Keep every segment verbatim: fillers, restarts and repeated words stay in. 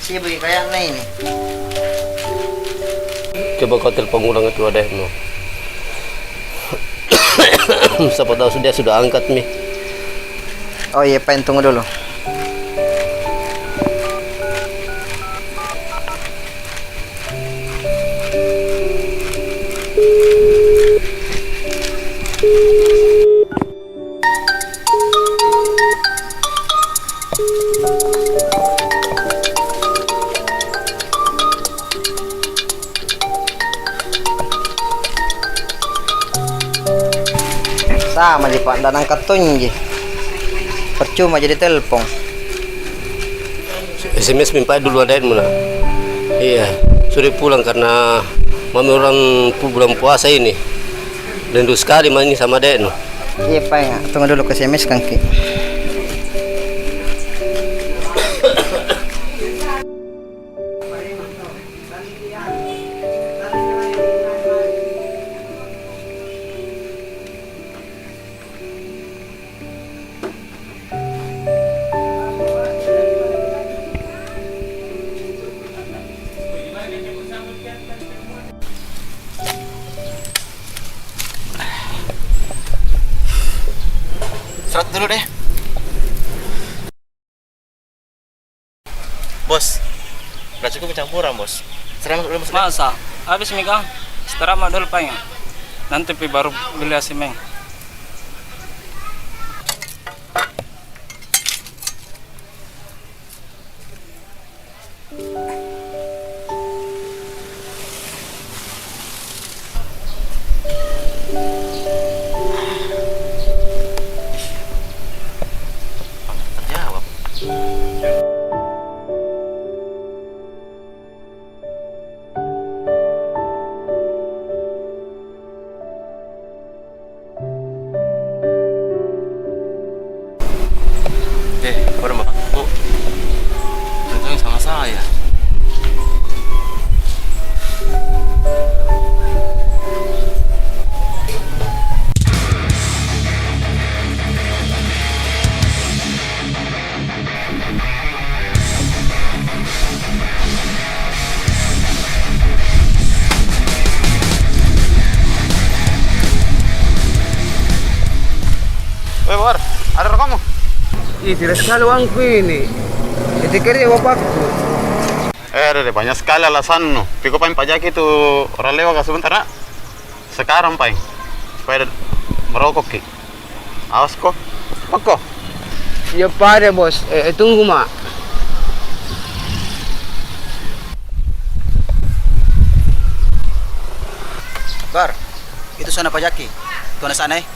Sibuk kayaknya ini. Coba kau telepon ulang itu adekmu. Siapa tahu dia sudah angkat mi. Oh iya, Pai, tunggu dulu. Sama ji, Pak, ndak nangkat tong ji. Percuma jadi telepon. S M S mi Pai dulu adekmu nah. Iya, suruh pulang karena mami orang pu-, bulan puasa ini. Rindu sekali mami sama adekmu. Iya, Pai, tunggu dulu, ku S M S kan ki. Istirahat dulu deh. Bos, nggak cukup campuran, Bos. Saya masuk dulu, Bos. Masa? Habis mi kah? Istirahat ma dulu, Pai. Nanti pi baru beli A C meng. Terjawab. Eh, baru makan, Bu. Untungnya sama saya. Weh, Bar, ada rokomu? Ih, tidak sekali uangku ini. Itu kira bapakku. Eh, ada deh, banyak sekali alasanmu. Pi ko paling pajaki tu orang lewat ka sebentar, nak. Sekarang, Pai, supaya ada merokok ki. Awas ko. Pako. Iya pada, Bos. Eh, eh, tunggu ma. Bar, itu sana pajaki. Tuan sana, eh.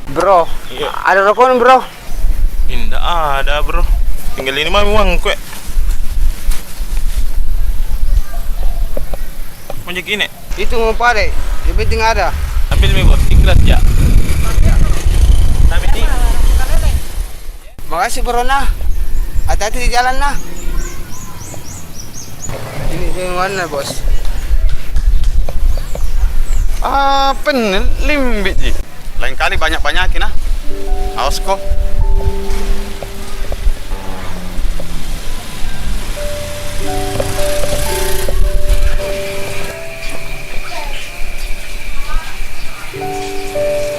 Bro, iya, ada rokok, Bro? Indah ada, Bro. Tinggal ini mah uang kue. Mau jadi ini? Itu mau pare, yang penting ada. Ambil mi, Bos, ikhlas ya. Tapi ini. Makasih, Bro, nah. Hati-hati di jalan, nah. Ini dari mana, Bos? Ah, pen limbit ji. Lain kali banyak-banyakin, nah. Awas ko.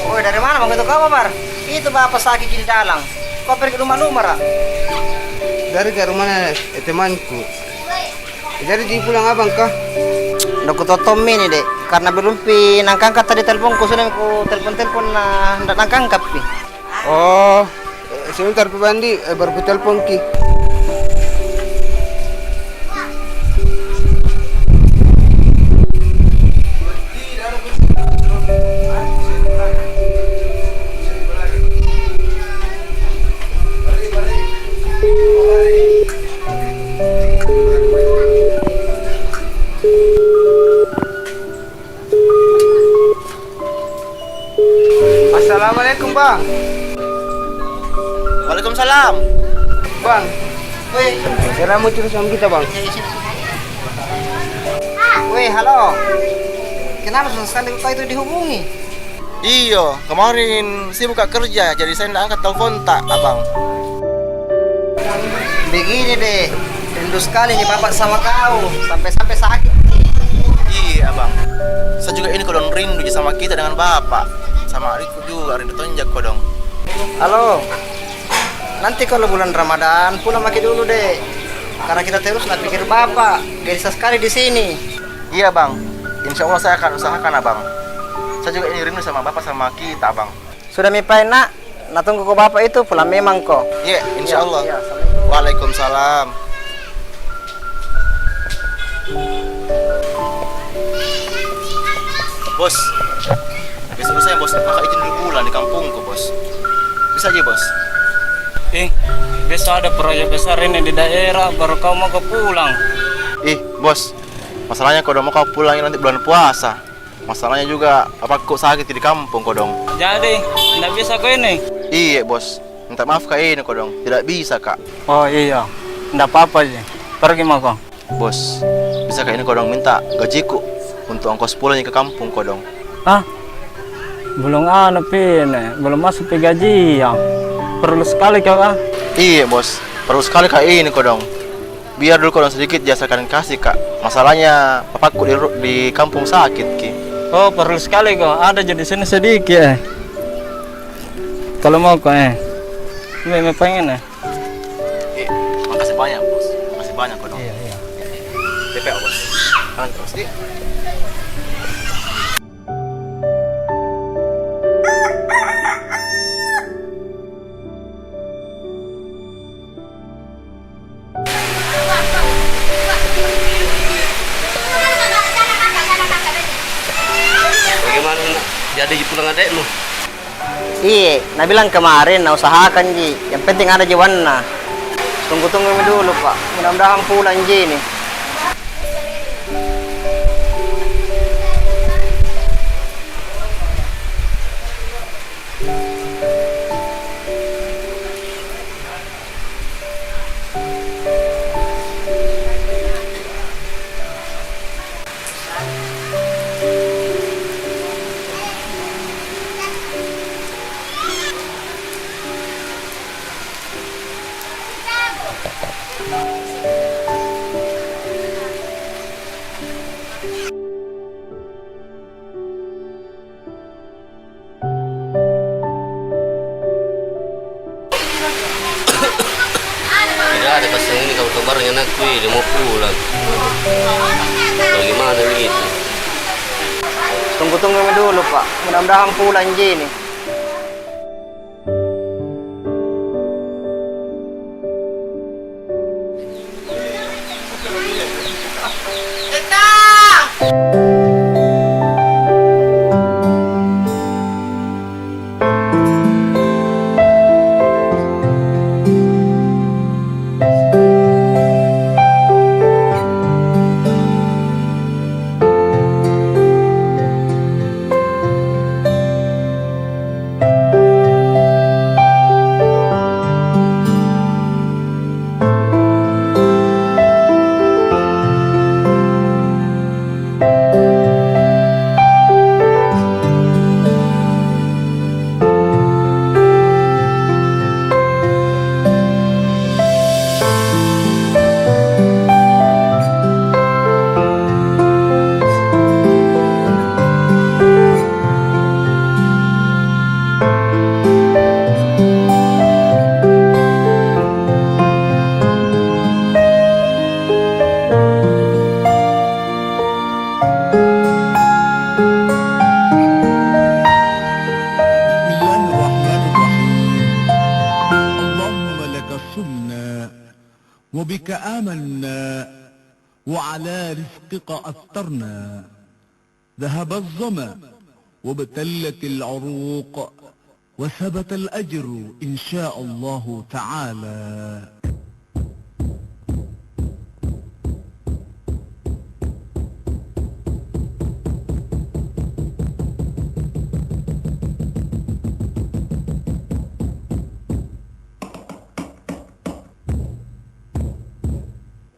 Woi, dari mana mako itu kau, Bar? Itu bapa sakit di dalam. Kau pergi rumah-rumah, ra? Dari ke rumahnya, eh, temanku. Jadi, ji pulang abang kah? Ndak kutau tommi ini, Dek. Karena belum pi nangkangkat tadi teleponku, sudah ku telepon-telepon, nah, ndak nangkangkat pi. Oh, eh, sebentar pi mandi, eh, baru ku telepon ki. Assalamualaikum, Bang. Waalaikumsalam. Bang. Weh. Saya mau cerita sama kita, Bang. Weh, halo. Kenapa susah sekali kau itu dihubungi? Iyo, kemarin sibuk ka kerja, jadi saya ndak angkat telepon ta, Abang. Begini deh, rindu sekali ni Bapak sama kau, sampai-sampai sakit. Iya, Abang. Saya juga ini kodong rindu ji sama kita dengan Bapak. Sama adikku juga rindu tonjak kodong. Halo. Nanti kalau bulan Ramadan, pulang maki dulu deh. Karena kita terus na pikir Bapak, gelisah sekali di sini. Iya, Bang. Insya Allah saya akan usahakan, Abang. Saya juga ini rindu sama Bapak sama kita, Abang. Sudah mi pai, Nak. Na tunggu ko Bapak itu pulang memang ko. Iya, insya Allah. Iya, iya, assalamualaikum. Waalaikumsalam. Bos, besok lusa ya, Bos, maka izin dulu pulang di kampungku, Bos. Bisa ji, Bos? Eh, besok ada proyek besar ini di daerah, baru kau mau ke pulang? Ih, Bos, masalahnya kodong mau kau pulang ini nanti bulan puasa. Masalahnya juga bapakku sakit di kampung kodong. Jadi, ndak bisa ko ini? Iye, Bos. Minta maaf ka ini kodong. Tidak bisa ka. Oh iya, ndak apa-apa ji. Pergi mako. Bos, bisa ka ini kodong minta gajiku untuk ongkos pulang ke kampung kodong? Hah? Belum anu pi ini, belum masuk pi gaji ya. Perlu sekali ka, ah? Iye, Bos. Perlu sekali ka ini kodong. Biar dulu kodong sedikit ji saya akan kasih ka. Masalahnya bapakku di ru-, di kampung sakit ki. Oh, perlu sekali ko. Ada ji di sini sedikit, eh. Kalau mau ko, eh. Ini, ini pengen, eh. Eh, makasih banyak, Bos. Makasih banyak kodong. Iya, iya. D P A, Bos. Jalan terus, di. Bagaimana, Nak? Jadi ji pulang adekmu? Iye, na bilang kemarin, na usahakan ji. Yang penting ada ji uangna. Tunggu-tunggu mi dulu, Pak. Mudah-mudahan pulang ji ini. Tidak ada pasang ini kabar-kabarnya anakku, eh, dia mau pulang. Bagaimana begitu? Tunggu-tunggu mi dulu, Pak. Mudah-mudahan pulang ji ini. بسم الله الرحمن الرحيم. اللهم لك صمنا وبك آمنا وعلى رزقك أفطرنا. ذهب الظمأ وابتلت العروق وثبت الأجر إن شاء الله تعالى.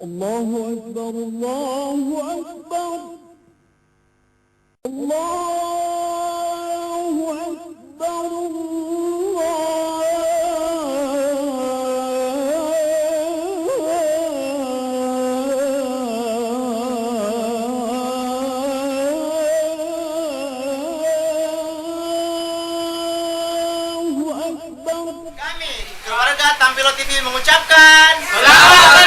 الله أكبر، الله أكبر، الله أكبر. Solo T V mengucapkan selamat